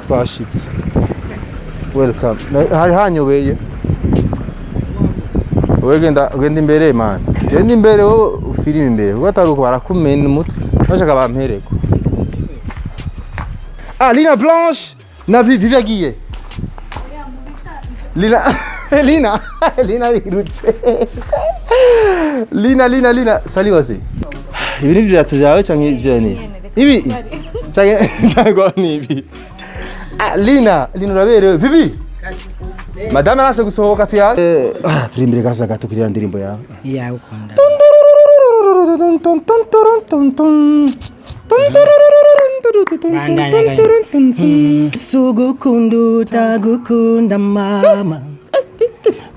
Twashitse. Welcome. Hari hanyobeye. Wowe genda, genda imbere man, genda imbere wowe, ufilime imbere kuko atari uko barakumena umutwe bashaka bampereko. Ah, Lina Blanche na Vivi yagiye. Lina, Lina, Lina birutse. Lina, Lina, Lina, salut wase. Ibi ni ibirato byawe canke ivyo ni ibi canke cyangwa ni ibi? Ah, Lina, Lina uraberewe. Vivi, madame arase gusohoka tuya. Ah, turi imbere gasa gato kuri ya ndirimbo yawe. Iya, ukunda. Bandanya. Sugukunda utagukunda mama,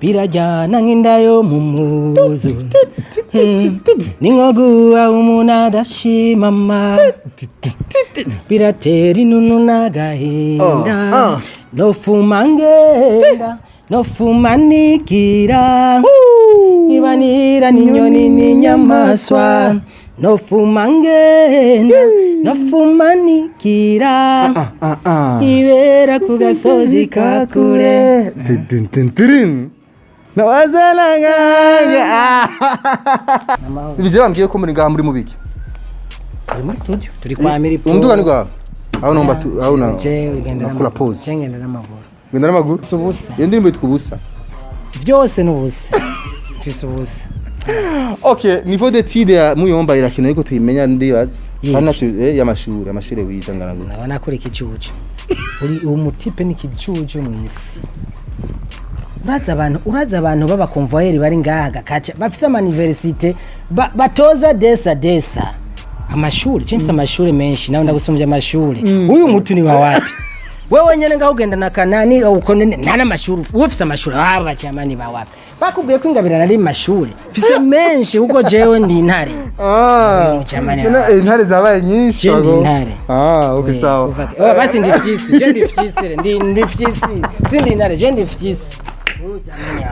birajyana nk'inda yo mu muzu. Ni nko guha umuntu adashima mama, biratera inunu n'agahinda. Nofuma ngenda, nofuma nigira, nkibanira n'inyoni n'inyamaswa. Nofuma ngenda, nofuma nigira, ibera ku gasozi ka kure. Ibyo bambwiye ko muri ngaha muri mubiki. Turi muri studio, turi kwa Miri Pro. Umuduga ni gwawe aho nomba tu aho na Je ugenda nakula pause. Je ngenda n'amaguru. Ngenda n'amaguru. Si ubusa. Iyo ndirimbo yitwa ubusa. Byose ni ubusa, mfise ubusa. Okay, niveau d'étude ya Muyomba irakenewe ko tuyimenya, ndibaza. Yego. Kandi naco y'amashuri, amashuri wize angana gute? Ndabona ko uri ikijuju, uri umutipe ni ikijuju mu isi. Uraza abantu, uraza abantu b'abakonvoyeri bari ngaha gakaca bafise ama université batoza desa desa amashuri. Je mfise amashuri menshi, nawe ndagusumbya amashuri. Uyu mutu ni wa wapi? Wewe nyene ngaho ugenda na kanani uko nta n'amashuri. Uwe ufise amashuri, aba bacamani ba wapi bakubwiye ko ingabirana ari mashuri? Mfise menshi kuko jewe ndi intare. Ah. Uyu mucamani. None, intare zabaye nyinshi. Je ndi wago. intare. Ah, okay, sawa. Oh, basi ndi fyisi, je ndi fyisi, ndi fyisi, sindi intare, je ndi fyisi.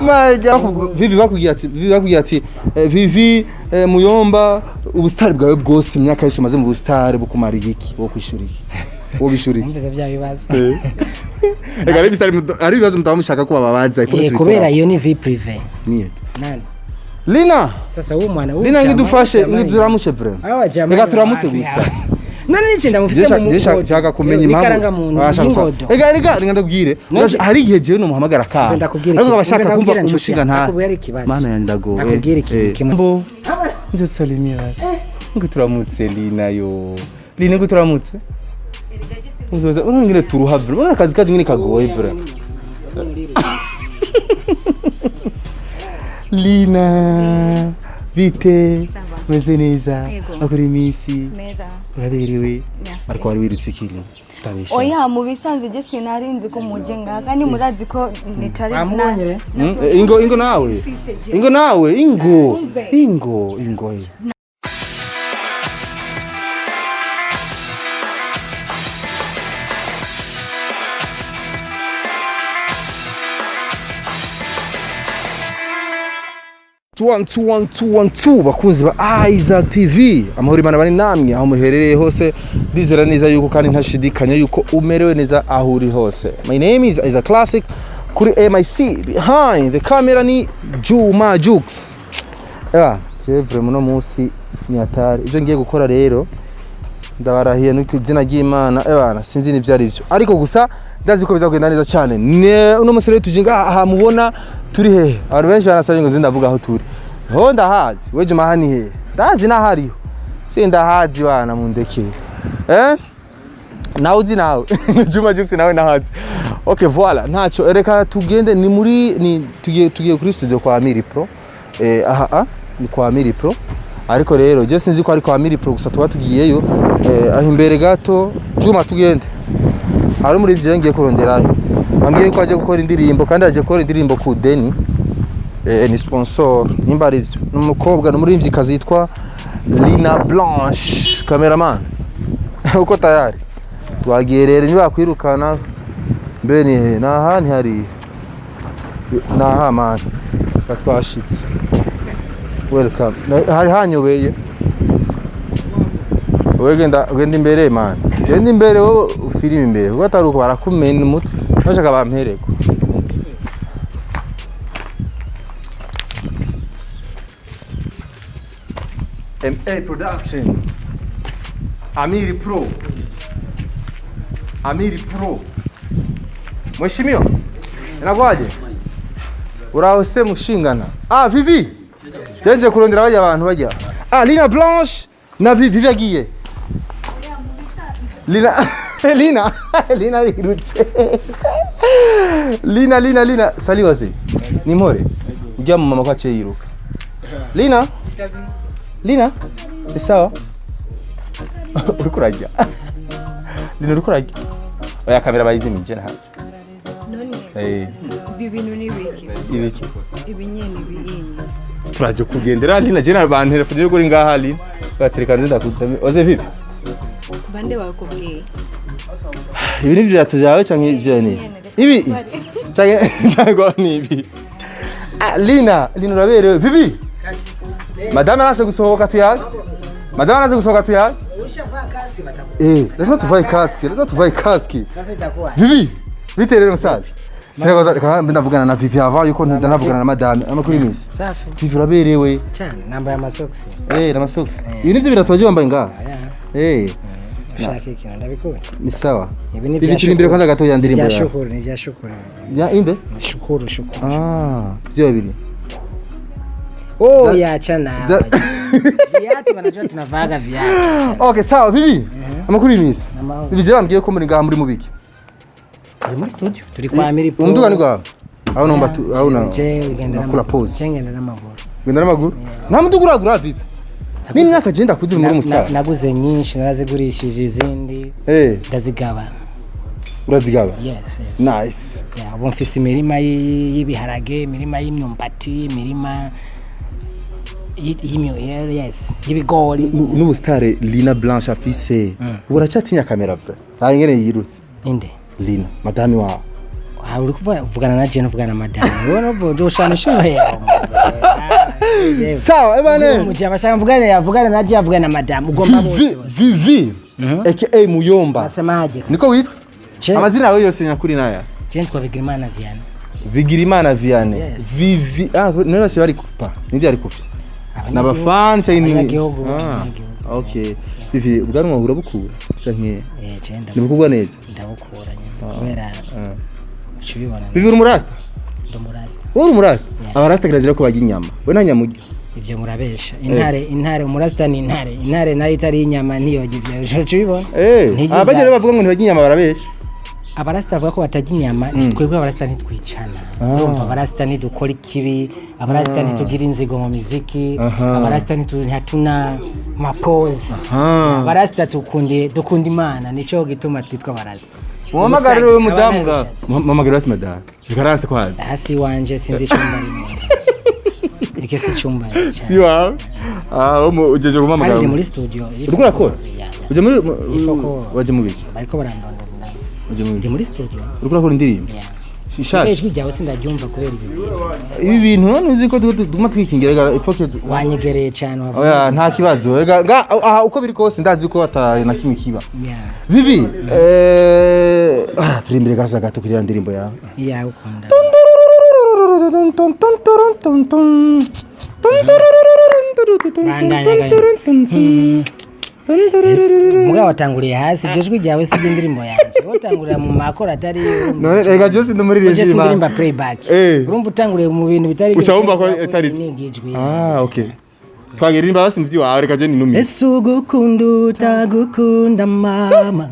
My God. Vivi bakubwiye ati, Vivi bakubwiye ati Vivi, Muyomba, ubusitari bwawe bwose, imyaka yose umaze mu busitari bukumara iki? Wo kwishura iki? Wo bishura iki? Umvise bya bibazo. Ega ari ibisitari ari ibibazo mutaba mushaka ko bababaza. Ifo Eh, kubera iyo ni vie privée. Niye. Nani? Lina, Sasa uwo mwana uwo Lina chama- ngidufashe, chamani- ngiduramushe vraiment. Awa jamani. Reka turamutse wapi gusa. hawa? None niki ndamufise mu Je shaka kumenya impamvu. Nikaranga muntu Washaka y'ingodo. Reka, reka, reka ndabwire. None- Hari igihe jewe nomuhamagara ka. Ndakubwira Ariko iki- abashaka kumva ndakubwira nshuti umushinga yanjye, nta. ndakubwira ikibazo. Mana yanjye ndagowe. Ndakubwira ikintu kimwe. Mbo. Njo tusalimie basi. Ngo turamutse Lina yo. Lina, ngo turamutse. Uzoza urabona ngene turuha vraiment. Urabona akazi kacu ngene kagoye vraiment. Lina, bite? Meze neza. Yego. Akora iminsi. Meza. Uraberewe. Merci. Ariko wari wirutse ikili. Utabesha. Oya, mu bisanzwe je sinari nzi ko muje ngaha, kandi murazi ko nitari. Wamubonye re? Ingo, ingo nawe, ingo nawe, ingo, ingo, ingo. One, two, one, two, one, two. Bakunzi ba Isaac TV, amahoro Imana bari namwe aho muherereye hose. Ndizera neza yuko kandi ntashidikanya yuko umerewe neza aho uri hose. My name is Isaac Classic kuri MIC, behind the camera ni Juma Jux. Ah, je vraiment no munsi ni atari ibyo ngiye gukora rero, ndabarahiye nuko izina ry'Imana ebana sinzi n'ibyo ari byo, ariko gusa ndazi ko bizagenda neza cyane. Uno munsi rero tuje ngaha aha mubona turi hehe. Abantu benshi barasabye ngo nze ndavuga aho turi. Ho ndahazi we Juma, hani hehe? Ndahazi n'ahariho si ndahazi bana mundeke. Nawe uzi nawe Juma Jux nawe nahazi. Okay, voilà, ntacyo, reka tugende. Ni muri ni tugiye kuri studio kwa Miri Pro. Aha, ni kwa Miri Pro, ariko rero je sinzi ko ari kwa Miri Pro gusa tuba tugiyeyo. Aho imbere gato Juma tugende, hari muri ivyo ngiye kuronderayo. Ambwiye ko aje gukora indirimbo, kandi aje gukora indirimbo ku deni. Ni sponsor nimba ari ivyo. Ni umukobwa, ni umuririmvyikazi yitwa Lina Blanche. Cameraman, uko tayari? Twagiye rero, nibakwirukana mbe ni he? Ni aha ntihariya, ni aha mani twashitse. Welcome. Hari hanyobeye. Wowe genda, genda imbere man, genda imbere wowe ufilime. filime imbere, kuko atari uko barakumena umutwe, bashaka bampereko. MA Production, Amiri Pro, Amiri Pro. Mheshimiwa, inakuwaje? Uraho se mushingana? Ah, Vivi. Jenje kurondera bajya abantu bajya. Ah, Lina Blanche na Vivi. Vivi agiye. Lina Lina Lina yirutse. Lina Lina Lina sali wase. Ni mpore. Ujya mu mama ko aciye yiruka. Lina? Lina? Ni sawa? Uriko urarya? Lina, uriko urarya? Oya, kamera bayizimije nta. None ibi bintu ni biki? Ibiki? Ibi nyene biyinye. Turaje kugendera Lina, je na bantelefone kuri ngaha Lina. Batereka nze ndakutame. Oze Vivi. Bande bakubwiye? Ibi ni ibirato byawe canke ivyo ni? Ibi canke cyangwa ni ibi? Ah, Lina, Lina uraberewe. Vivi. Madame arase gusohoka tuyaga. Madame arase gusohoka tuyaga. Lazima tuvae casque, lazima tuvae casque. Sasa itakuwa Vivi, bite rero musaza? Sasa reka mbe ndavugana na Vivi avant yuko ndanavugana na madame. Amakuru y'imisi. Safi. Vivi, uraberewe. Cyane, nambaye amasogisi. N'amasocks. Ibi nivyo birato waje wambaye ngaha? Aya. Ushaka ikintu ndabikora. Ni sawa. Ibi ni Vivi, bya turi imbere shukuru. kwanza gato ya ndirimbo Bya yawe. shukuru, ni bya shukuru. Ya inde? Shukuru, shukuru. Ah, vyo bibiri. Oh, ya chana. Viatu wanajua tunavaga viatu. Okay, sawa Vivi. Amakuru y'imisi. Amahoro. Vivi, je bambwiye ko muri ngaha muri mubiki. Turi muri studio. Turi kwa Amiri Pro. Umuduga ni gwawe. Aho nomba tu aho na. Je ugenda nakula pause. Je ngenda n'amaguru. Genda n'amaguru. Nta muduga uragura Vivi? N'imyaka je ndakuze muri umustar. Naguze nyinshi, narazigurishije izindi. Ndazigaba. Urazigaba. Yes. Nice. Yeah, ubu mfise imirima y'ibiharage, imirima y'imyumbati, imirima yes, y'ibigori. N'ubu star Lina Blanche afise. Ubu uracatinya kamera vrai. Nta ngene yirutse. Inde? Lina, madame wawe. Ah, uri kuvuga vugana na Jane, uvugana na madame. Wowe nuvuga ushana ishuhe yawe. Sawa, ebane. Mu abashaka mvugane yavugana na Jane, avugana na madame. Ugomba bose bose. Vivi aka Muyomba. Nasemaje? Niko witwa? Je Amazina yawe yose nyakuri naya? Jane twa Bigirimana Vianney. Bigirimana Vianney. Yes. Vivi, ah, none bose bari kupa. Nibyo ari kupa. N'abafan cyangwa ni Abanyagihugu, Ah, abanyagihugu. okay. Vivi, ubwanwa urabukura canke Je ntibukugwa neza? Ndabukura nyine kubera uca ubibona. Vivi, uri umurasta? Ndi umurasta. Wowe uri umurasta? Yeah. Abarasta kirazira ko barya inyama. We nta nyama urya. Ivyo murabesha. Intare, intare, umurasta ni intare. Intare nayo itari inyama ntiyoga ivyo. Uca ubibona? Ntirya Abajya rero ubwatsi. bavuga ngo ntibarya inyama barabesha. Abarasta bavuga ko batarya inyama, twebwe abarasta ntitwicana. Urumva, abarasta ntidukora ikibi, abarasta ntitugira inzigo mu miziki, abarasta ntihatuna mapoze. Abarasta dukunda Imana, nico gituma twitwa abarasta. Muhamagare rero uyu mudamu Abana nga. bishatse. Muhamagare basi madame. Bikaranse kwaza. Hasi iwanje sinzi icumba rimwe. Iki si icumba Si cyane. wawe. Ah, wo ujeje Kandi guhamagara. ndi muri studio. Uriko urakora? Ya. Uje muri Ifoko. waje mu biki? Bariko barandondera. Uje mu Ndi biki? muri studio. Uriko urakora indirimbo? Ya. Ishaje. Ijwi ryawe sindaryumva kubera ibi bintu. Ibi bintu none uzi ko tuguma twikingira gara ifoke. Wanyegereye cyane wavuga. Oya, nta kibazo. Ega aha uko biri kose ndazi ko atari na kimwe kiba. Ya. Vivi, ah, turi imbere gasa gato kuri ya ndirimbo yawe. Ya ukunda. Bandanya gayo. Mugabo watanguriye hasi, iryo jwi ryawe si indirimbo yanjye. Watangurira mu makoro atari None ega je sindi muri Uje sindirimba playback. Urumva utanguriye mu bintu bitari Uca wumva ko atari byo. Ijwi. Ah, okay. Twagiririmba basi muvyi wawe, reka je ninumire. Ese ugukunda utagukunda mama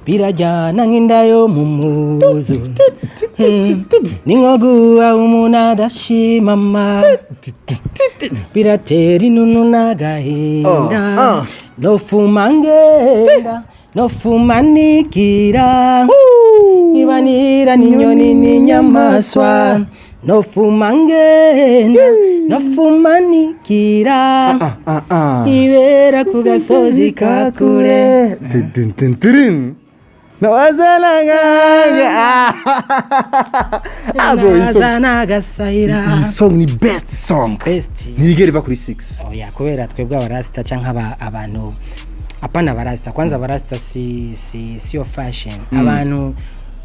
birajyana nk'inda yo mu muzu. Ni nko guha umuntu adashima mama, biratera inunu n'agahinda. Nofuma ngenda, nofuma nikira, nkibanira n'inyoni n'inyamaswa, nofuma ngenda, nofuma nikira, ibera ku gasozi ka kure. Nawazalanganga. Ah, bro, iyi song, Naza n'agasahira. iyi song ni best song. Best. Ntigera iva kuri 6. Oya, kubera twebwe abarasita canke abantu Apana barasta, kwanza barasta si siyo fashion. Abantu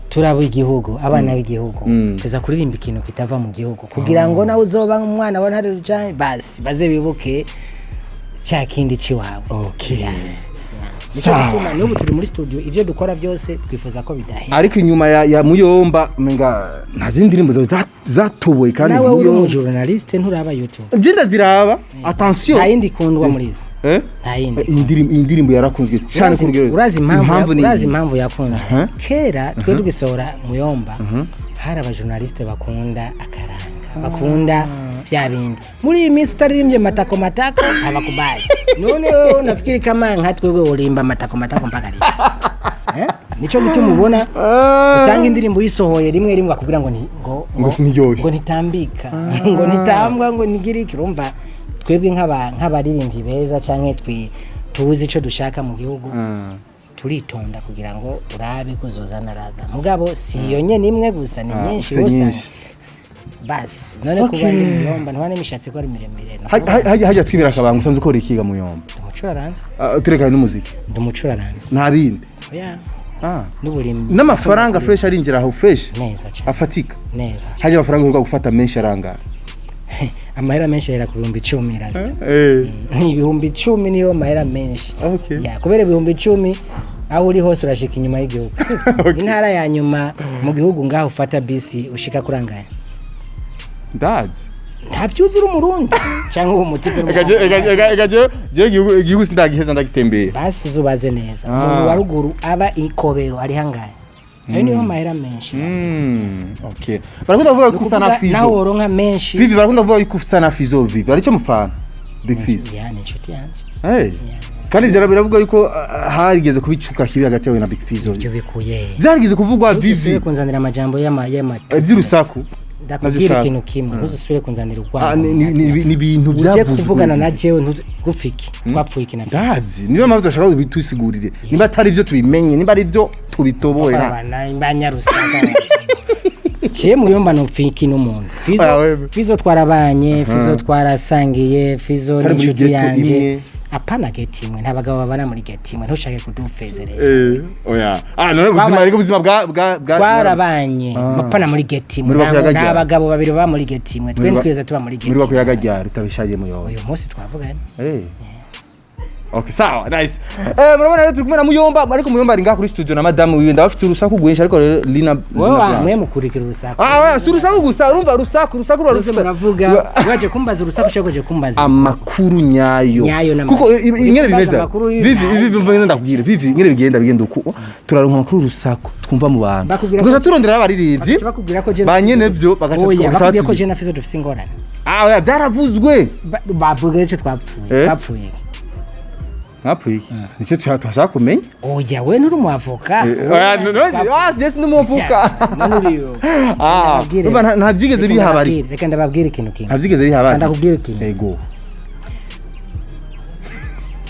turaba igihugu, abana b'igihugu, tuza kuririmba ikintu kitava mu gihugu kugira ngo nawe uzoba umwana wa Ntare Rujayi, basi baze bibuke cya kindi ciwawe. Nico Sawa. gituma n'ubu turi muri studio, ivyo dukora byose twifuza ko bidahera. Ariko inyuma ya Muyomba menga nta zindi ndirimbo zawe zatoboye kandi. Nawe uri Muyomba umujournaliste, nturaba YouTube? Je ndaziraba, attention. Nta yindi ikundwa muri izo. Eh? Nta yindi. Iyi ndirimbo yarakunzwe cyane ku rugero. Urazi impamvu? Ni Urazi iyi. impamvu yakunzwe? Aha. Kera twe tugisohora Muyomba, hari abajournaliste bakunda akaranga, bakunda vya bindi. Muri iyi minsi utaririmbye matako matako habakubali. None wewe unafikiri kama nka twebwe urimba matako matako mpaka lini, eh? Nico gituma ubona usanga indirimbo uyisohoye rimwe rimwe bakubwira ngo ni ngo Ngo siniryoshye. ngo ntitambika, ngo ntitambwa, ngo nigire iki. Urumva twebwe nk'abaririmbyi beza canke twi tuzi ico dushaka mu gihugu, turitonda kugira ngo urabe ko uzozana radha. Mugabo si iyo nyene imwe gusa, ni nyinshi. Ufise Usanga nyinshi. Basi none kuba ndi Muyomba, ntubona n'imishatsi ko ari miremire? Hajya twibera akabanga, usanzwe ukora ikiga Muyomba? Ndi umucuraranzi. Ah, turekane n'umuziki. Ndi umucuraranzi. Nta bindi? Oya. Ah. N'uburimyi. N'amafaranga fresh arinjira aho fresh? Neza cyane. Afatika? Neza. Hajya amafaranga uheruka gufata menshi arangara? Amahera menshi ahera ku 10,000, rasta. Eh. 10,000 niyo mahera menshi. Ya, kubera 10,000 aho uri hose urashika inyuma y'igihugu, sivyo? Intara ya nyuma mu gihugu ngaho ufata bisi ushika kurangaye? Ndazi. Ntavyuzi, uri umurundi cyangwa uwo mutipe? Eka je igihugu sindagiheza ndagitembera. Basi uzubaze neza, umuntu wa ruguru aba ikobero ari hangaye, ayo niyo mahera menshi. Okay, barakunda kuvuga ko usa na Kuvuga Fizo. nawe woronka menshi. Vivi, barakunda kuvuga ko usa na Fizo. Vivi aricyo mufana Big Fizo? Ya, ni inshuti yanje. Hey. Kandi biravuga yuko harigeze kubicuka kibi hagati yawe na Big Fizo. Ibyo bikuye? Byarigeze kuvugwa. Ntuzusubire Vivi kunzanira amajambo y'ama by'urusaku. Ndakubwira ikintu kimwe, ntuzusubire kunzanira Ah, urwango. ni ibintu Uje byavuzwe. kuvugana na jewe rufiki twapfuye iki na Fizo? Ndazi niyo mpamvu tudashaka bitusigurire, niba atari byo tubimenye, niba ari byo tubitobore. Abana banyarusaka ciye Muyomba nupfiki n'umuntu Fizo. Oya, wewe. Fizo twarabanye, Fizo twarasangiye, Fizo Kari muri n'inshuti ghetto yanje. imwe. Apana ghetto imwe, nta bagabo babana muri ghetto imwe, ntushake kudufezeresha. Eh, oya, ah none ubuzima, ariko ubuzima bwa Twarabanye, apana muri ghetto imwe. Muri Nta bakuyaga bagabo babiri baba muri ghetto imwe, twe twese tuba muri muri ghetto. bakuyaga ryari utabishaje Muyomba? Uyu munsi twavuganye. Eh. Okay, sawa, nice. Murabona rero turi kumwe na Muyomba, ariko Muyomba ari ngaha kuri studio na madamu wiwe, ndabafite urusaku rwinshi, ariko rero Lina Wowe Lina wamwe Blanche. mukurikira urusaku. Ah, oya, si urusaku gusa, urumva urusaku ruba Bose rufise muravuga, waje kumbaza urusaku cyangwa waje kumbaza amakuru nyayo. Nyayo n'amakuru. Kuko Uri ingene kumbaza bimeze amakuru Vivi, Vivi, mva ngende ndakubwira Vivi ingene bigenda uku: turaronka amakuru urusaku twumva mu bantu, Bakubwira tugaca turondera abaririmbyi Bagaca bakubwira ko je ba nyene byo, bagaca Oya, bagaca bakubwiye ko batubwira. je na Fizo dufise ingorane? Ah oya, byaravuzwe. Bavuga icyo twapfuye. Eh? Twapfuye. Mwapfuye iki? Nicyo twashaka kumenya. Oya, we nturi umuavoka. Oya, no, ah yes, n'umuvuka. None uriyo? Ah, urumva nta byigeze bihaba ariko. Reka ndababwire ikintu kimwe. Nta byigeze bihaba. Ndakubwira ikintu. Ego.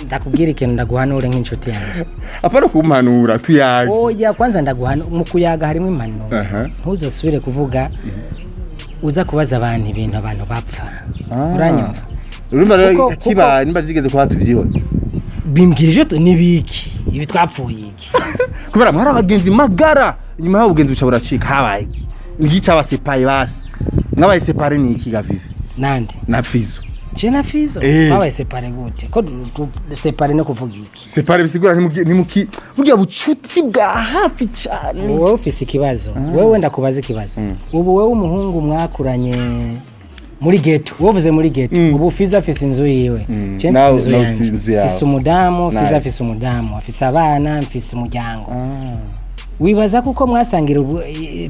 Ndakubwira ikintu, ndaguhanure nk'inshuti yanjye. Apana kumpanura, tuyage. Oya, kwanza ndaguhanu, mu kuyaga harimo impanuro. Ntuzosubire kuvuga uza kubaza abantu ibintu abantu bapfa, uranyumva? Urumva rero kibaye nimba byigeze kuba tubyihotse. Bimbwira ivyo nibiki ibi, twapfuye iki? Kubera mwari abagenzi magara, nyuma y'aho ubugenzi buca buracika, habaye iki? Niki cabasepaye? Basi mwabaye séparés ni iki ga Vivi? Nande? Na Fizo. Je na Fizo? Eh. Babaye séparés gute? Ko séparés no kuvuga iki? Séparés bisigura ntimuki burya bucuti bwa hafi cyane. Wowe ufise ikibazo, wewe ndakubaza ikibazo. Ubu wewe umuhungu mwakuranye muri ghetto, wovuze muri ghetto, ubu Fizo afise inzu yiwe, je mfise inzu Nawe yanje, ufise inzu yawe. mfise umudamu, Fizo Nice. afise umudamu, afise abana, mfise umuryango. Wibaza kuko mwasangira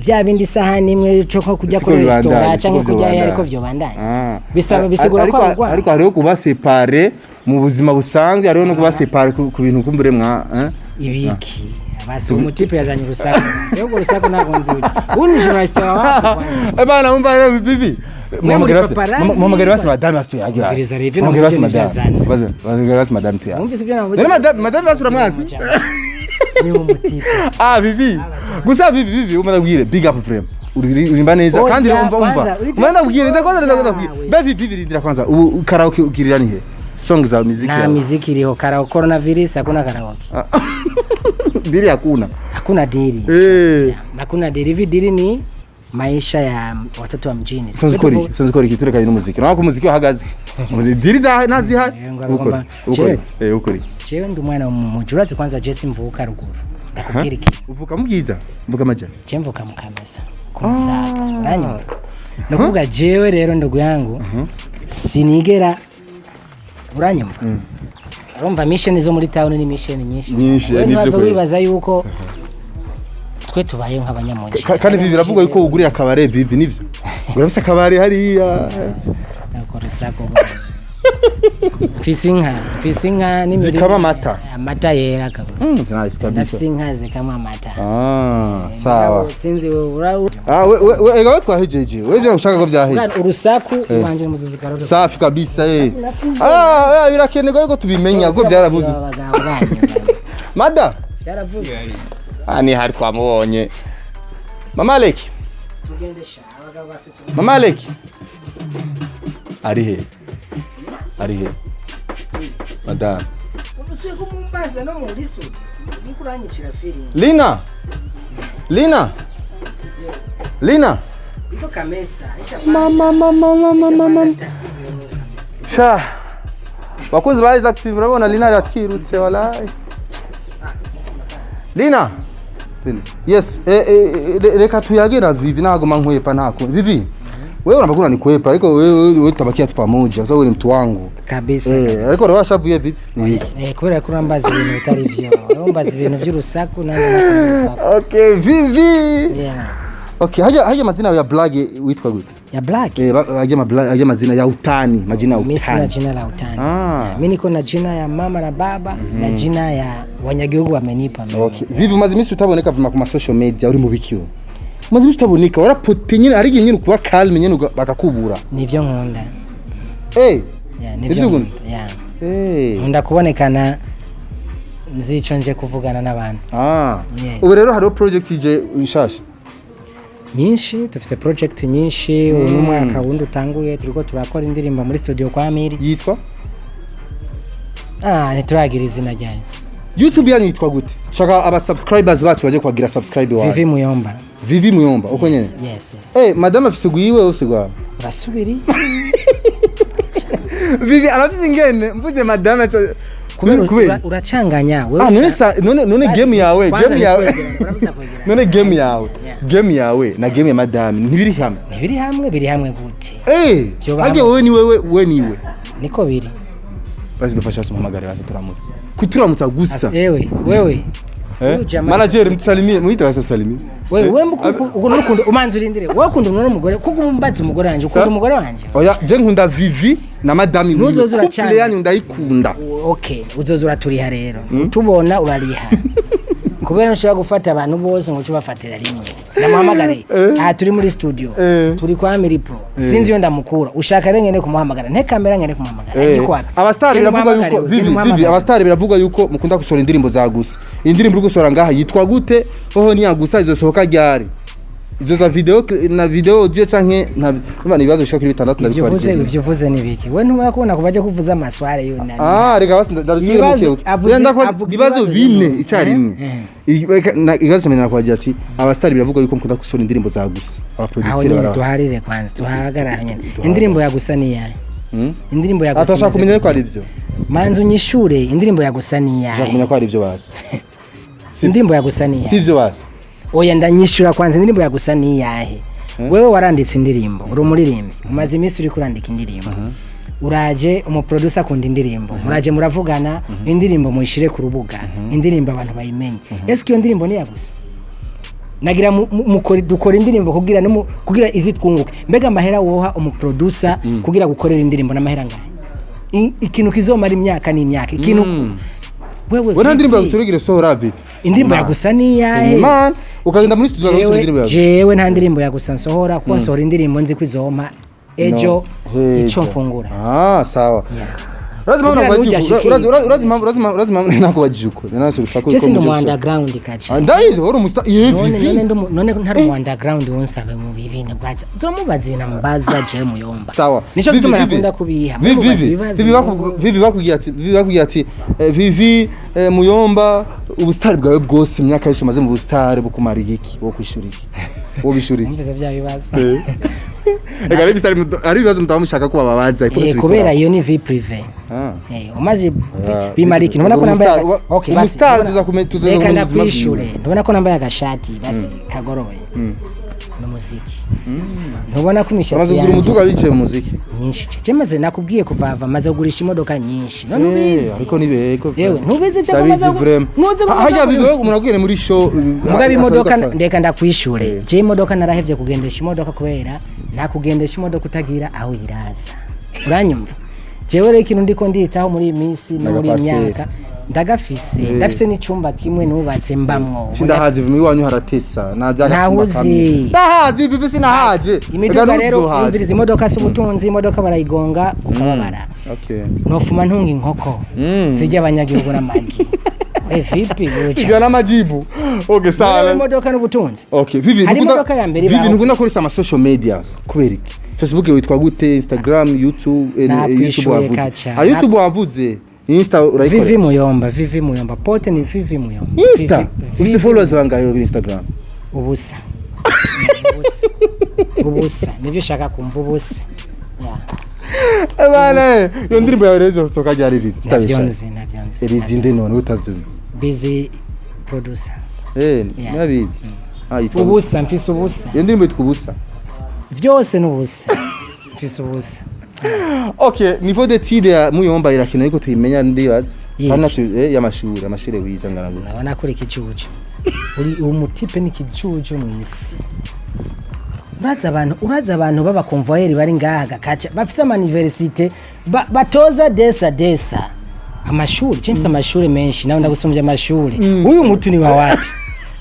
bya bindi isahani imwe cyo nko kujya Siko kuri bibandanya, resitora siko cyangwa kujya vyobandanya. ariko vyobandanya Ah. bisaba bisigura ko Ariko arugwa. hariho kuba séparés mu buzima busanzwe, hariho no kuba séparés ku bintu kumbure mwa eh? Ibiki? Basi umutipe yazanye urusaku, rero urwo rusaku ntabwo nzi ujya ubu ni journaliste wa wapi kwanza? Eh bana, umva rero Vivi. Mwe muri paparazzi. Muhamagare basi madame, basi tuyage. Umviriza rero, ivyo Muhamagare basi namubwiye madame. ntivyazana. Baze muhamagare basi madame tuyage. Wumvise ibyo namubwiye? None madame basi uramwanzi? Ni umutipe. Ah Vivi. Gusa Vivi, Vivi umva ndabwire, big up frame. Urimba neza. Oya, kandi umva kwanza, umva. Umva ndabwire, ndakwanza ndakwanza. Be Vivi, Vivi rindira kwanza. Ubu karaoke ugirira ni he? Song za muziki Nta yawe. miziki iriho. Karaoke, coronavirus, hakuna karaoke. Deal hakuna. Hakuna deal. Hakuna deal. Hivi deal ni maisha ya watoto wa mjini. Sanzwe ukora iki? Sanzwe ukora iki turekanye n'umuziki? Urabona ko umuziki wahagaze. Deal za ntazihari. Ngo Ukora agomba- ukora ukora iki? Jewe ndi umwana wo mu muji. Urazi kwanza je simvuka ruguru. Ndakubwira iki? Uvuka mu Bwiza, mvuka amaja. Je mvuka mu Kamesa, ku Musaga. Uranyumva? Ni ukuvuga jewe rero, ndugu yangu, sinigera, uranyumva? Urumva mission zo muri town ni mission nyinshi. Nyinshi, Wewe nivyo ntiwave kweli. wibaza yuko twe tubayeho nk'abanyamuji. Kandi ibi biravugwa yuko ugurira akabare Vivi, nivyo? Urafise akabare hariya? Ako rusaku. Mfise inka n'imirima. Zikama amata. Amata yera kabisa. Nice kabisa. Ndafise inka zikama amata. Ah, sawa. Sinzi wewe Ah, we we we ega, twahejeje. We byo ushaka ko byaheze. Urusaku iwanje muzuzu karoro. Safi kabisa. Ah, birakenerwa yuko tubimenya ko byarabuze. Abagabo banyu. Mada. Byaravuze. Ah, ni hari twamubonye. Mama Aleki. Tugendesha abagabo bafise Mama Aleki. Ari he? Ari he? Madame. Ubusuye kumumbaza no muri studio. Niko uranyicira feeling. Lina. Lina. Lina. Iko Kamesa. Isha. Mama, mama, mama, mama. Sha. Bakunzi ba Isaac TV, murabona Lina aratwirutse wallahi. Lina. Lina. Yes, reka tuyage na Vivi, nagoma nkwepa ntako. Vivi. Wewe unabakuna nikwepa, ariko wewe tutabakia tu pamoja kwa sababu wewe ni mtu wangu. Kabisa. Ariko roho ashavuye Vivi. Ni wiki. Kubera ko urambaza ibintu bitari byo. Urambaza ibintu by'urusaku nanjye nakunda urusaku. Okay, Vivi. Yeah. Okay, haja mazina ya blague witwa gute? Ya black. Haja mazina ya utani, majina ya Mimi sina utani. jina la utani. Ah. Mimi niko na jina ya mama na baba na jina ya wanyagihugu wamenipa mimi. Okay. Vivi, umaze iminsi utaboneka vuma ku ma social media, uri mu biki wewe? Umaze iminsi utaboneka, warapote nyine, ari igihe nyine kuba calme nyine bakakubura. Nivyo nkunda. Yeah, Nivyo nivyo ukunda? nkunda. Yeah. Nkunda kubonekana nzico nje kuvugana n'abantu. Ah. Yes. Ubu rero hariho project ije nshasha. Nyinshi, dufise project nyinshi. Uyu n'umwaka wundi utanguye, turiko turakora indirimbo muri studio kwa Miri. Yitwa? Ah, ntituragira izina ryayo. YouTube yanyu yitwa gute? Shaka aba subscribers bacu baje kwagira subscribe wawe. Vivi Muyomba. Vivi Muyomba, uko nyene. Yes. Madame afise gwiwe, ufise gwawe. Urasubiri. Vivi arafise ingene mvuze madame aca Kubera kubera uracanganya wewe. Ah, none sa none game yawe, Kwanza game yawe. ntitwegerane, urabuza kwegerana. None game yawe. Yeah. Game yawe na game ya madame ntibiri hamwe. Ntibiri hamwe, biri hamwe gute? Vyoba Hage hamwe. wewe ni wewe, wewe ni we. Niko biri. Basi dufasha tumuhamagare, basi turamutse. Kuturamutsa gusa. Ewe, wewe. Eh? Huyu jamaa- Manager, mtusalimie, muite basi usalimie. Wewe wewe ubwo n'urukundo umanza urindire. Wewe ukunda umuntu n'umugore kuko umbaza umugore wanje, ukunda umugore wanje. Oya, je nkunda Vivi na madame wiwe. Ntuzoza Couple uracana. yanyu ndayikunda. Okay, uzoza uraturiha rero. Tubona urariha. Kubera nshobora gufata abantu bose ngo uce ubafatira rimwe. Ndamuhamagare. Aha turi muri studio. Turi kwa Miri Pro. Sinzi iyo ndamukura. Ushaka rero ngende kumuhamagara. Nte kamera ngende kumuhamagara. Ariko wapi? Abastari Genda biravuga umuhamagare yuko wewe, Vivi, genda Vivi, umuhamagare. abastari biravuga yuko mukunda gusohora indirimbo za gusa. Indirimbo uri gusohora ngaha yitwa gute? Hoho ni gusa, izosohoka ryari? Izo za video na video audio canke nta? Urumva ni ibibazo bishika kuri bitandatu. Ibyo uvuze ndabikubariye. ibyo uvuze ni biki? We ntubona kubona kuva aje kuvuza amasware yunani. Ah, reka basi ndabisubire Ibibazo- mu kebuke. avuze- avuga Ibibazo ibibazo bine bine. icyarimwe. Ibibazo menya nakwagira ati abastari biravuga yuko mukunda gusohora indirimbo za gusa. Aho Abaproducteur nyine bara. duharire kwanza, tuhagarara nyine. Indirimbo ya gusa ni iyahe? Indirimbo ya gusa. Atashaka imeze kumenya gute? ko ari byo. Manza unyishure, indirimbo ya gusa ni Ashaka iyahe? kumenya ko ari byo basi. Indirimbo ya gusa ni iyahe? Si byo basi. Oya, ndanyishura kwanza, indirimbo ya gusa ni iyahe? Wewe waranditse indirimbo, uri umuririmbyi, umaze iminsi uri kurandika indirimbo, uraje umuproducer akunda indirimbo, muraje muravugana, indirimbo muyishire ku rubuga, indirimbo abantu bayimenye. Ese iyo ndirimbo ni iya gusa? Nagira dukora indirimbo kugira no kugira izi twunguke. Mbega amahera woha umuproducer kugira gukorera indirimbo n'amahera ngahe? Ikintu kizomara imyaka n'imyaka, ikintu wewe We nta ndirimbo vipi? ya gusa urigira sohora, Vivi? Indirimbo ya gusa ni iyahe? Man, ukagenda muri studio ugasohora Jewe indirimbo yawe. jewe nta ndirimbo ya gusa nsohora, kuko nsohora indirimbo nzi ko izompa ejo No. ico mfungura. Ah, sawa. Yeah. Urazi impamvu Kugira nakubajije ntujye uko? Urazi impamvu nakubajije uko? Nanase urusaku Je ko sindi muje mu gusa. underground kaca. Ah, ndayizi uri umusta ye None Vivi. none none ntari mu underground, wonsabe mu bibintu bwaza uzomubaza ibintu ambaza je muyomba. Sawa. Nico Vivi, gituma Vivi. nakunda kubiha. Vivi, Mubaza Vivi, ibibazo. Vivi bakubwiye ati Vivi, Muyomba, ubusitari bwawe bwose, imyaka yose umaze mu busitari, bukumariye iki? Wo kwishura iki? Wo bishura iki? Mwumvise bya bibazo? Ega ari ibibazo mutaba mushaka ko bababaza. Kubera iyo ni vie privée. Ah. Umaze Ah, bimara iki? Ntubona ko nambaye okay, basi umustar tuza reka kumenya ubuzima ndakwishure. bwiwe. Ntubona ko nambaye agashati basi kagoroye n'umuziki? Ntubona ko imishatsi Amaze kugura yanjye umuduga bicaye mu muziki. Nyinshi je maze nakubwiye kuva ava maze kugurisha imodoka nyinshi none ubizi. Ariko ni beko. Yewe, ntubizi cyangwa ndabizi umaze vraiment. ntuzi ko Hajya umaze bibe umuntu agiye muri show. Mugabo imodoka, ndeka ndakwishure, je imodoka narahevye kugendesha imodoka kubera nta kugendesha imodoka utagira aho uyiraza, uranyumva? Jewe rero ikintu ndiko nditaho muri iyi minsi no muri iyi N'agaparcelle. myaka ndagafise, ndafise n'icumba kimwe nubatse mbamwo. Sindahazi vumi iwanyu haratesa najya. Ntahuzi. Ndahazi Vivi, sinahaje. Imiduga rero, yumviriza, imodoka si ubutunzi, imodoka barayigonga ukababara. Okay. Nofuma ntunga inkoko zirya abanyagihugu n'amagi. We vipi buja? Ibyo n'amajibu. Okay, Rero sawa. imodoka n'ubutunzi. Okay, Vivi, Hari imodoka ya mbere Vivi, ibaho ntukunda kw'isi. gukoresha ama social medias kubera iki? Facebook witwa gute? Instagram, YouTube, YouTube Nakwishuye wavuze. kaca. Ah, YouTube wavuze. Insta urayikora? Vivi Muyomba, Vivi Muyomba pote ni Vivi Muyomba. Insta. Vivi- Ufise followers bangahe kuri Instagram? Ubusa, ubusa, ubusa, nibyo ushaka kumva, ubusa. Ya. Ebane, iyo ndirimbo yawe rero izosohoka ryari, Vivi? Ntabyo nzi, ntabyo nzi. Ebizi nde none utazi? Busy producer. Yeah. Nabizi. Ah, yitwa Ubusa, mfise ubusa. Iyo ndirimbo yitwa ubusa. Byose ni ubusa, mfise ubusa. Okay, niveau d'étude ya Muyomba irakenewe ko tuyimenya, ndibaza. Yiki. Kandi naco y'amashuri, amashuri wize angana gute? Ndabona ko uri ikijuju, uri umutipe ni ikijuju mu isi. Urazi abantu b'abakonvoyeri bari ngaha gakaca bafise ama université batoza desa desa amashuri. Je mfise amashuri menshi, nawe ndagusumbya amashuri. Uyu mutu ni wa wapi?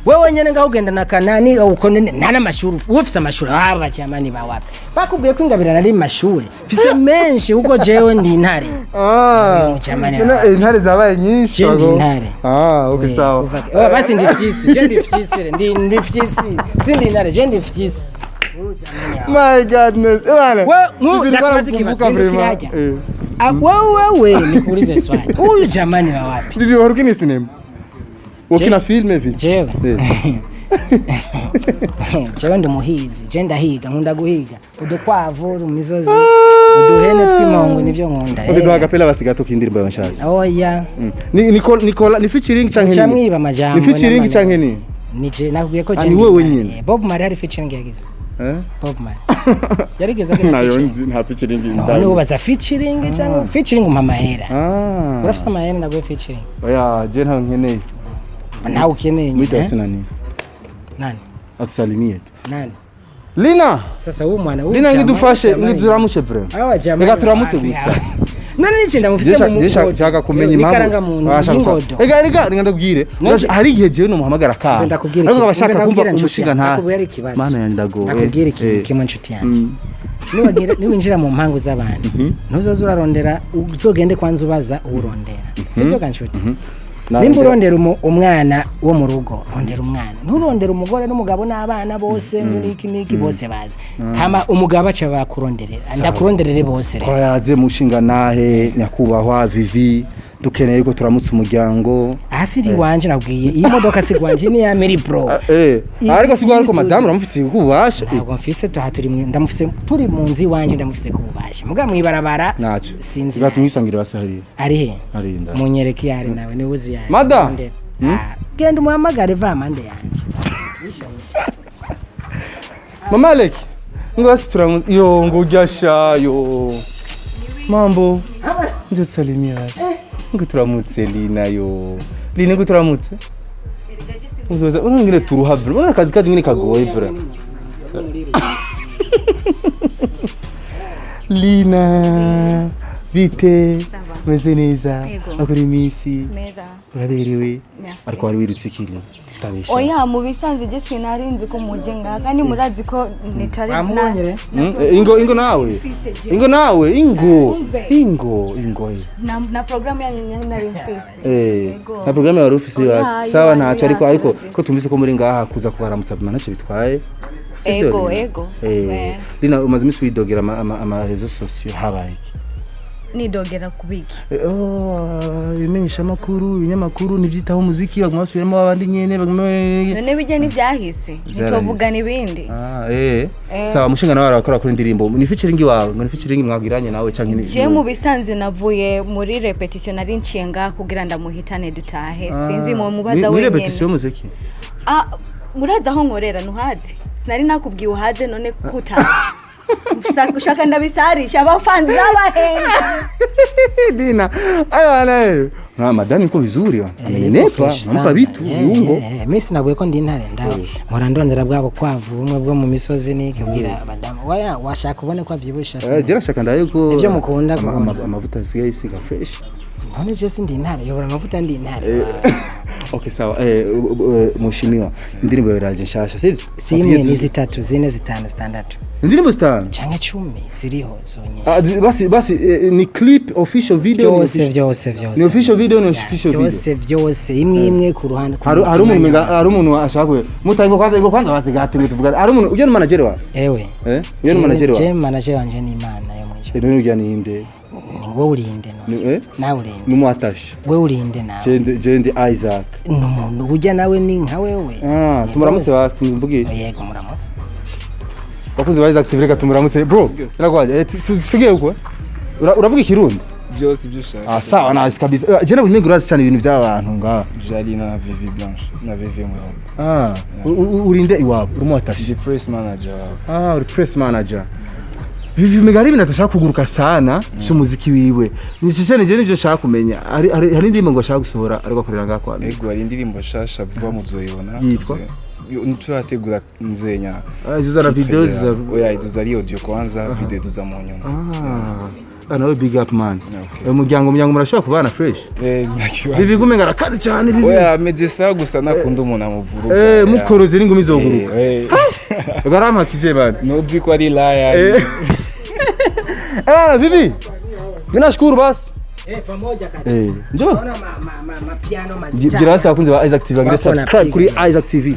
Wewe nyene ngaho ugenda na kanani uko nta n'amashuri ufise. Amashuri aba jamani ba wapi? Bakubwiye ko ingabirana ari mashuri, mfise menshi kuko jewe ndi intare. Ah, Uyu jamani none, wa- intare zabaye nyinshi. Je ndi Bago. intare. Ah, okay, We, sawa. Oh, basi ndi fyisi, je ndi fyisi, ndi fyisi, sindi intare, je ndi fyisi. My goodness. Ebana. We, Vivi, nilikuwa ndakubaza ikibazo, nakumbuka vraiment. hindukira hajya. Ah, wewe nikuulize swali, huyu jamani wa wapi? Vivi, wari ukina sinema? Ukina filme, Vivi? Jewe jewe ndi umuhizi, je ndahiga, nkunda guhiga udukwavu mu misozi, uduhene tw'imongo, nivyo nkunda. Okay, duha agapela basi gato k'indirimbo yawe nshasha. Oya. Ni Nicola, ni featuring canke Nca ni? mwiba amajambo Ni featuring n'amanyama. canke ni? Ni je nakubwiye ko Ah, je ni ndi wewe intare. nyene. Bob Marley hari featuring yagize? Eh? Bob Marley yarigeze agira Nayo featuring? nzi, nta featuring. None ubaza featuring cyangwa featuring umpa amahera? Ah. Urafise amahera ndaguhe featuring? Oya, je ntayo nkeneye. Nawe ukeneye Mwite nyine, basi nani? Nani? Atusalimie tu. Nani? Lina, Sasa huyu mwana huyu Lina, jamaa- ngidufashe, jamani. ngiduramushe vraiment. Awa jamani Reka turamutse wapi gusa. hawa? None niki ndamufise mu Je shaka kumenya impamvu. Ikarangamuntu Washaka gusa. y'ingodo. Reka ndakubwire. None- Hari igihe jewe nomuhamagara ka. Ndakubwira Ariko iki- abashaka kumva ndakubwira nshuti umushinga yanjye, nta. ndakubwira ikibazo. Mana yanjye ndagowe. Ndakubwira ikintu kimwe nshuti yanjye. Niwinjira mu mpangu z'abantu, ntuzoze urarondera, uzogende kwanza ubaza uwurondera, sibyo ga nshuti? Nimba urondera umwana wo mu rugo, rondera umwana, nturondera umugore n'umugabo n'abana bose n'iki n'iki bose bazi, hama umugabo aca bakuronderera, ndakuronderere bose rero. Twayaze mushinga nahe nyakubahwa Vivi, dukeneye ko turamutse umuryango. Aha si iwanje, nabwiye iyi modoka si gwanje, ni ya Mary bro. Ariko si ariko madamu uramufitiye kububasha. Ntabwo mfise, tuha turi ndamufise turi mu nzu iwanje, ndamufise ku bubasha muga mwibarabara. Naco. Sinzi. Reka tumwisangire basi hariya. Ari he? Ari inda. Munyereke iyo ari, nawe niwe uzi iyo ari. Mada! Ndondera. Ah, genda umuhamagare, va amande yanjye. Mama Alec, ngo basi turamu yo ngo ujya shayo. Mambo. Nje tusalimie basi. Ngo turamutse Lina yo. Lina, ngo turamutse. Uzoza urangire turuha vra. Urabona akazi kacu nyine kagoye vra. Lina, bite? Meze neza? Yego. Akora iminsi. Meza. Uraberewe. Merci. Ariko wari wirutse iki, Lina? Tutabesha. Oya, mu bisanzwe je sinari nzi ko muje ngaha, kandi murazi ko nitari Wamubonye re? Ingo, ingo nawe, ingo nawe, ingo. Umve. Ingo, ingo. Na programu yanyu nyene nari mfise. Yego. Na programme wari ufise Oya, iwacu, sawa. Iwacu Ntacyo, ariko ariko yacu. ko tumvise ko muri ngaha, kuza kubaramutsa vuma ntacyo bitwaye. Sivyo, Ego, Lina? ego. We. Lina, umaze iminsi widogera ama réseaux sociaux, habaye iki? Nidogera kubiki? Oh, ibimenyeshamakuru, ibinyamakuru ntibyitaho umuziki, baguma basubiramo abandi nyene, baguma. None bijya n'ibyahise, ntitwovugana ibindi. Ah, eh. Sawa, mushinga nawe arakora kuri indirimbo. Ni featuring wawe, ngo ni featuring mwagiranye nawe canke ni Je mu bisanzwe navuye muri répétition, nari nciye ngaha kugira ndamuhitane dutahe. Sinzi mu mubaza Muri wenyene. répétition y'umuziki? Ah, murazi aho nkorera, ntuhazi? Sinari nakubwiye uhaze, none kutaje? Ushaka ndabisarisha abafanzi n'abahenda? Dina, ayo nayo. Na madami iko vizuri wa. Amenenepa, nampa vitu, viungo. Mimi sinabuye ko ndi intare, nda mpora ndondera bwabo kwavu bumwe bwo mu misozi niki kugira abadamu waya washaka ubone ko avyibusha. Jera shaka ndayo ko Ivyo mukunda kubona. Amavuta asigaye isiga fresh. None je sindi intare yobora amavuta, ndi intare. Okay, sawa. Mheshimiwa, indirimbo yawe nshasha, sivyo? Si imwe, ni zitatu, zine, zitanu, zitandatu. Indirimbo zitanu. Canke 10 ziriho zonyine. Ah, basi basi, ni clip, official video, ni Byose. official Byose, byose. Ni official Byose. video, ni official video. Byose, byose, imwe imwe ku ruhande ku Hari umuntu mwanya menga hari umuntu ashaka kwe mutango kwanza, ngo kwanza basigate ngo tuvugane. Hari umuntu ujya, ni manager wawe? Ewe. Ujya ni manager Je wawe? manager wanje ni Imana yo mwijuru. None ujya ni inde? Ni wowe urinde none? Ni Nawe urinde? Ni umwatashi. Wewe urinde nawe? Je ndi Isaac. Ni umuntu ujya nawe ni nka wewe. Ah, Ni tumuramutse. bose. Basi tumvugishe. Yego, muramutse. Bakunzi ba Isaac TV, reka tumuramutse. Bro, irakwaje? Tusigaye uko uravuga ikirundi? Byose ibyo ushaka. Ah, sawa, nice kabisa. Je nabonye umengo urazi cyane ibintu by'abantu ngaha. Jali na Vivi Blanche na Vivi Muyomba. Ah, urinde iwabo, uri umwatashi? Ndi press manager wabo. Ah, uri press manager. Vivi mega hari ibintu atashaka kuguruka sana cy'umuziki wiwe. Ni cyane je nivyo nshaka kumenya. Hari indirimbo ngo ashaka gusohora, ariko akorera ngaha kwa Amir. Ego, hari indirimbo nshasha vuba muzoyibona. Yitwa? Ntiturategura nzenya. Ah, izo zara video ziza? Oya, izo ari audio kwanza, video tuza mu nyuma. Ah, nawe big up, man. Okay. Umuryango murashobora kubana fresh? Ntakibazo. Vivi gumenga arakaze cyane, Vivi. Oya, ameze sawa, gusa nakunda umuntu amuvuruga. Mukoroze n'ingumi zoguruka. Barampakije bana. Nuzi ko ari laya. Vivi. Mimi nashukuru basi. Pamoja kati. Njoo. Naona ma piano, ma Gira hasi abakunzi ba Isaac TV bagire Wako subscribe wanapiga kuri basi. Isaac TV.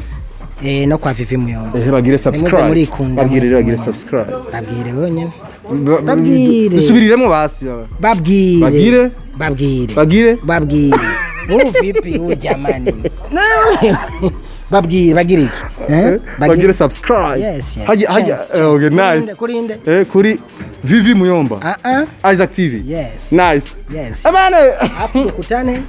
No kwa Vivi Muyomba. Bagire subscribe. Murikunda, Babwire rero bagire murikunda. subscribe. Babwire wenyine. Babwire. Dusubiriremo basi. Babwire. Bagire? Babwire. Bagire? Babwire. Wewe vipi huyu jamani? Babwire, bagire iki? Eh? Bagire subscribe. Yes. Haji haji. Chance, Okay, chance. nice. Kurinde, kurinde. Kuri Vivi Muyomba. Ah ah. Isaac TV. Yes. Nice. Yes. Abana. Afu tukutane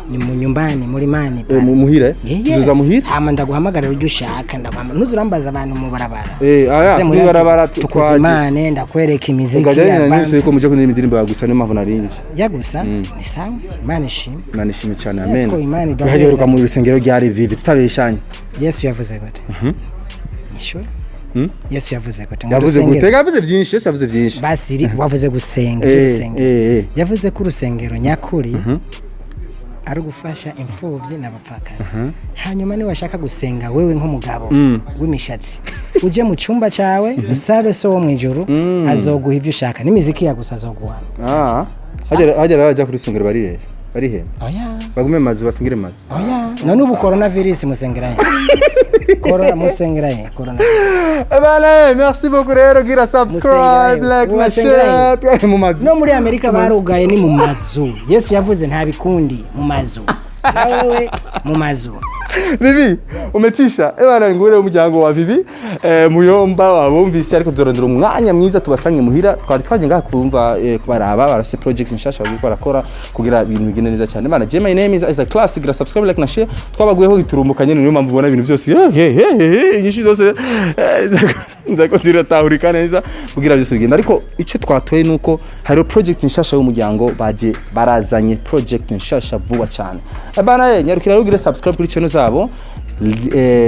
ni mu nyumbani mulimani Eh, pale. muhira. Yes. Tuzoza muhira. Hama ndaguhamagara ujye ushaka, ndaguhamagara. Ntuzurambaza abantu mu barabara. Aya, Uze mu barabara tukuzimane, ndakwereka imiziki Ngaje ya na band. nise yuko muje kundirimba indirimbo ya gusa, niyo mpamvu narinje. Ya gusa ni sawa, Imana ishimwe. Imana ishimwe cyane, Yes, amen. ko Imana iduheza. Tuhaheruka mu rusengero ryari, Vivi, tutabeshanye? Yesu yavuze gute? Ishuri. Yesu yavuze gute? Ngo Yavuze dusengere. gute? Yavuze byinshi, Yesu yavuze byinshi. Basi wavuze gusenga, urusengero. Yavuze ko urusengero nyakuri ari ugufasha imfubyi n'abapfakazi. Hanyuma niba washaka gusenga wewe nk'umugabo w'imishatsi, uje mu cyumba cyawe usabe so wo mu ijuru, azoguha ibyo ushaka n'imiziki ya gusa azoguha. Ah, hajya hajya bajya ku rusengero bari he? Bari he? Oya. Bagume mu mazu, basengere mu mazu. Oya, none ubu corona virus musengera he? Corona musengera he? Corona. Bana, merci beaucoup rero, gira subscribe, Musengerayo. like na Musengerayo. share. Twari mu mazu. No muri Amerika barugaye, ni mu mazu. Yesu yavuze nta bikundi mu mazu, nawewe mu mazu. Vivi, umetisha. Bana, ngure umuryango wa Vivi. Muyomba wabumvise, ariko tuzorondera umwanya mwiza tubasange muhira. Twari twaje ngaha kumva, kubaraba, barafise projects nshasha bariko barakora kugira ibintu bigende neza cyane. Bana, je my name is Isaac Classic, gira subscribe, like na share. Twabaguyeho giturumbuka nyene, niyo mpamvu ubona ibintu byose. He he he he, inyishu zose nzako ziratahurika neza kugira byose bigende. Ariko icyo twatoye nuko hari project nshasha y'umuryango, baje barazanye project nshasha vuba cyane. Bana, nyarukira rugire subscribe kuri channel zabo.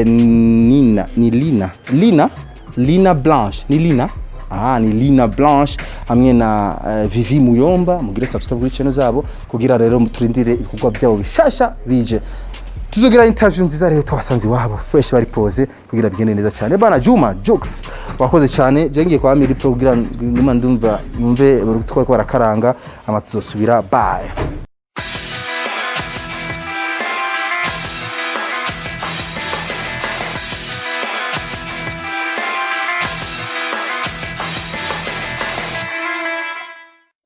Nina, ni Lina, Lina, Lina Blanche, ni Lina. Ah, ni Lina Blanche hamwe na Vivi Muyomba. Mugire subscribe kuri channel zabo kugira rero turindire ibikorwa byabo bishasha bije. Tuzogira interview nziza rero, twabasanze iwabo fresh, bari pose kugira bigende neza cyane. Bana Juma Jux, wakoze cyane. Je ngiye kwa Miri Pro kugira nyuma ndumva numve twari ko barakaranga ama, tuzosubira. Bye.